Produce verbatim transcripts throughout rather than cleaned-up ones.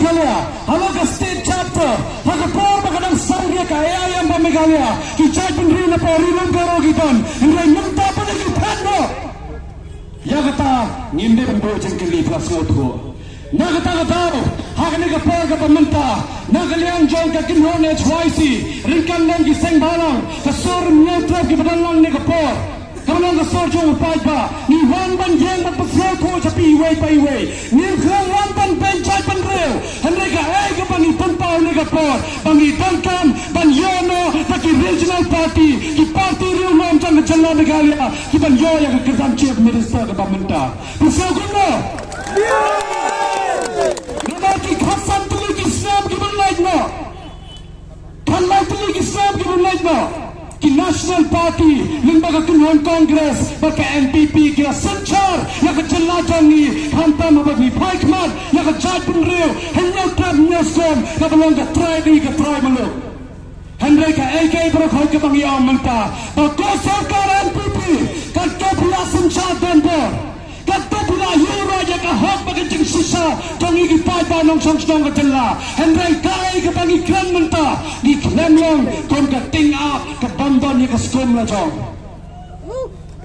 Meghalaya, halor ka state chapter, ha ka por ba ka dang sdang ïa ka A I M ba Meghalaya, ki jaitbynriew na Ri Lum Garo ki don, hynrei mynta pat ki phet noh. Ïa kata ngim dei ban buh jingkylli, phi la sngewthuh. Na kata ka daw, ha kane ka por kaba mynta, na ka liang jong ka kynhun H Y C, ryngkat lem ki seng bhalang, ka sur Hynñiewtrep kiba don lang ne ka por. Ka long ka sur jong u paidbah, ngi wan ban ïeng ban pynsngewthuh sha phi iwei pa iwei. Ngim khlem wan ban beiñ jaitbynriew. Hynrei kaei kaba ngi pynpaw ne ka por, ba ngi donkam ban ïoh noh da ki regional party, ki party riewlum jong ka jylla Meghalaya, ki ban ïoh ïa ka kyrdan Chief Minister kaba mynta. Phi sngew kumno? Namar ki khatsan tylli ki snem kiban leit noh. Khatlai tylli ki snem kiban leit noh, ki National Party lyngba ka kynhun Congress bad ka N P P ki la synshar ïa ka jylla jong ngi, khamtam haba ngi phai khmat ïa ka jaitbynriew Hynñiewtrep Hynñiewskum kaba long ka trai ri ka trai muluk. Hynrei kaei kaei baroh kaba ngi ong mynta, ba ka sorkar N P P katto phi la synshar donbor, katto phi la ïuhroh ïa ka hok bad ka jingshisha jong ngi ki paidbah nongshong shnong ka jylla. Hynrei kaei kaba ngi kren mynta, ngi khlem long kum ka tyngab ka bym don ïa ka skum la jong.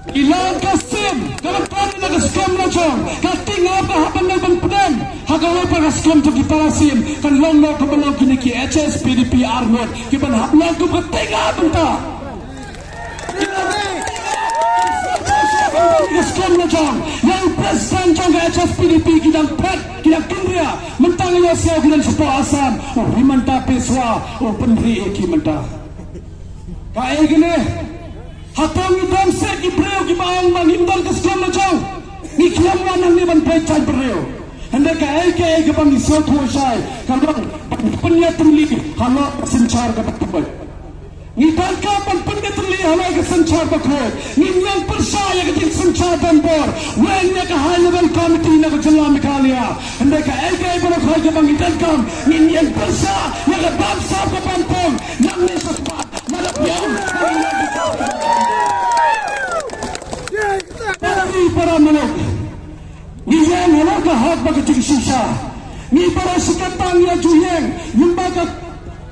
Ngi long ka sim kaba don ïa ka skum la jong, ka tyngab ka hap ban leit ban pdem ha kawei pat ka skum jong ki para sim, kan long noh kaba long kine ki H S P D P arngut kiban hap long kum ka tyngab mynta. Ka skum la jong, ïa u president jong ka H S P D P ki dang phet, ki dang kynriah, mynta ngi ïohsngew ki dang shapoh Assam, u Himanta Biswa u pynrieh ïa ki mynta. Kaei kane? Hato ngi don seh ki briew kiba ong ba ngim don ka skum la jong? Ngi khlem wan hangne ban beiñ jaitbynriew. Hynrei kaei kaei kaba ngi sngewthuh shai ka long ban pynïatylli halor ka synshar kaba khuid. Ngi donkam ban pynïatylli halor ka synshar bakhuid. Ngin ïeng pyrshah ïa ka jingsynshar donbor, weng ïa ka High Level Committee na ka jylla Meghalaya. Hynrei kaei kaei baroh kaba ngi donkam, ngin ïeng pyrshah ïa ka bamsap ka bampong. Nangne shakhmat, lada phi ong, para ri para muluk, ngi ïeng halor ka hok bad ka jingshisha. Ngi baroh shi katta ngi la ju ïeng lyngba ka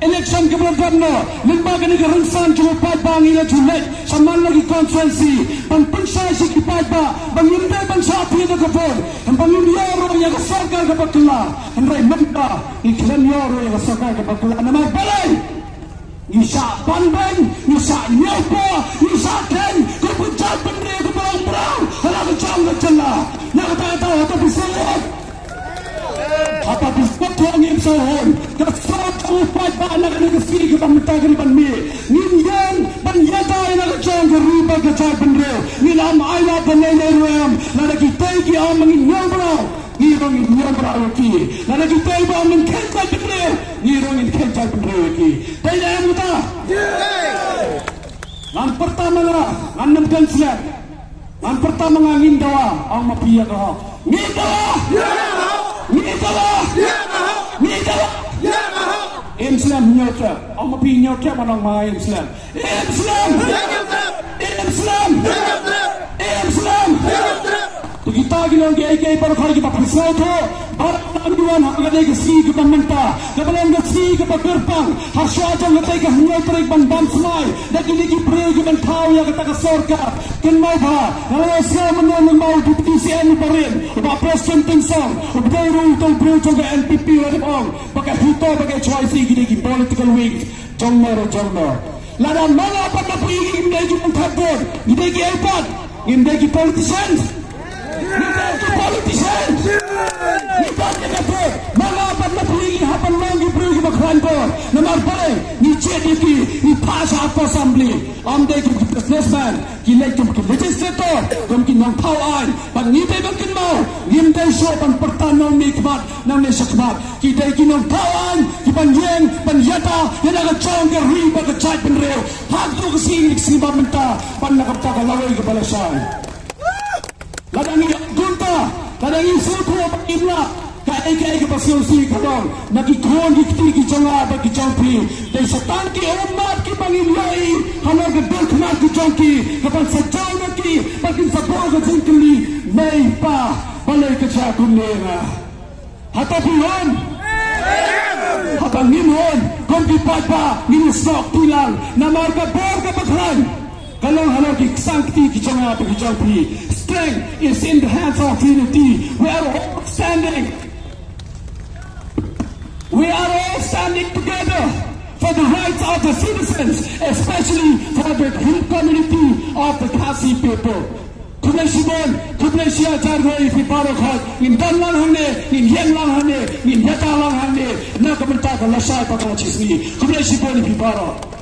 election kaba la dep noh, lyngba kane ka rynsan jong u paidbah ngi la ju leit shaman la ki constituency ban pynshai sha ki paidbah ba ngim dei ban shah thied da ka vote, ba ngin ïoh ruh ïa ka sorkar kaba kylla. Hynrei mynta ngi khlem ïoh ruh ïa ka sorkar kaba kylla. Namar balei? Ngi shah ban beiñ, ngi shah ñiewpoh, ngi shah kheiñ kum ka jaitbynriew kaba long mraw ha la ka jong ka jylla. Na kata ka daw hato phi sngewthuh? Haba phi sngewthuh ngim sngewhun. Ka sor jong u paidbah na kane ka sngi kaba mynta ka dei ban mih. Ngin ïeng ban ïada ïa la ka jong ka ri bad ka jaitbynriew. Ngin ym ailad da lei lei ruh em. Lada kitei ki ong ba ngin ñiew mraw, ngi ruh ngin ñiew mraw ïa ki. Lada kitei ba ong ngin kheiñ jaitbynriew, ngi ruh ngin kheiñ jaitbynriew ïa ki. Dei ne em kata? Ngan pyrta ma nga, ngan nym kren slem. Ngan pyrta ma nga, ngin dawa, ong ma phi ïa ka hok. Ngin dawa! Ngin dawa! Ngin dawa! Im slem Hynñiewtrep, ong ma phi Hynñiewtrep, ngan ong ma nga im slem. Im slem! Im slem! Im slem! To kita ki long kiei kiei baroh kiba phi sngewthuh, baroh ngi wan ha kane ka sngi kaba mynta, kaba long ka sngi kaba kyrpang, ha shuwa jong katei ka hynñiew tarik ban bam smai da kine ki briew kiban thaw ïa kata ka sorkar. Kynmaw ba nga la ïohsngew mynne lyngba u Deputy C M uba rim, u Bah Prestone Tynsong, uba dei ruh uta u briew jong ka N P P, u la dep ong ba ka HITO bad ka H Y C ki dei ki political wings jong no re jong no. Lada ma nga bad ma phi ngim dei ki pynthap vote, ngi dei kiei pat? Ngim dei ki politicians. Ngi dei ki politicians. Ngi dei ki, ma nga bad ma phi ngi hap ban long ki briew kiba khlaiñ bor. Namar balei? Ngi jied ïa ki, ngi phah sha ka assembly. Ym dei kum ki businessman, ki leit kum ki legislator, kum ki nongthaw aiñ. Bad ngi dei ban kynmaw, ngim dei shuh ban pyrta nongmihkhmat nangne shakhmat. Ki dei ki nongthaw aiñ kiban ïeng ban ïada ïa la ka jong ka ri bad ka jaitbynriew. Ha katu ka sngi, ka sngi ba mynta, bad na ka bynta ka lawei kaba lashai. Lada ngi ïa kumta, lada ngi sngewthuh ba ngim lah, kaei kaei kaba sngewsih ka long na ki khun ki kti ki jong nga bad ki jong phi. Dei sa tang ki ummat kiba ngin ïohi halor ka dur khmat ka jong ki, kaban sa jaw na ki bad kin sa buh ka jingkylli, mei pa, balei ka jia kumne ïa nga? Hato phi wan? Haba ngim hun kum ki paidbah ngin ïa snoh kti lang namar ka bor kaba khlaiñ ka long halor ki ksang kti ki jong nga bad ki jong phi. Strength is in the hands of unity. We are all standing. We are all standing together for the rights of the citizens, especially for the Hindu community of the Khasi people. Khublei shibun, khublei shihajar nguh ïa phi baroh. Khot ngin don lang hangne, ngin ïeng lang hangne, ngin ïada lang hangne na ka bynta ka lashai ba ka la shisngi. Khublei shibun ïa phi baroh.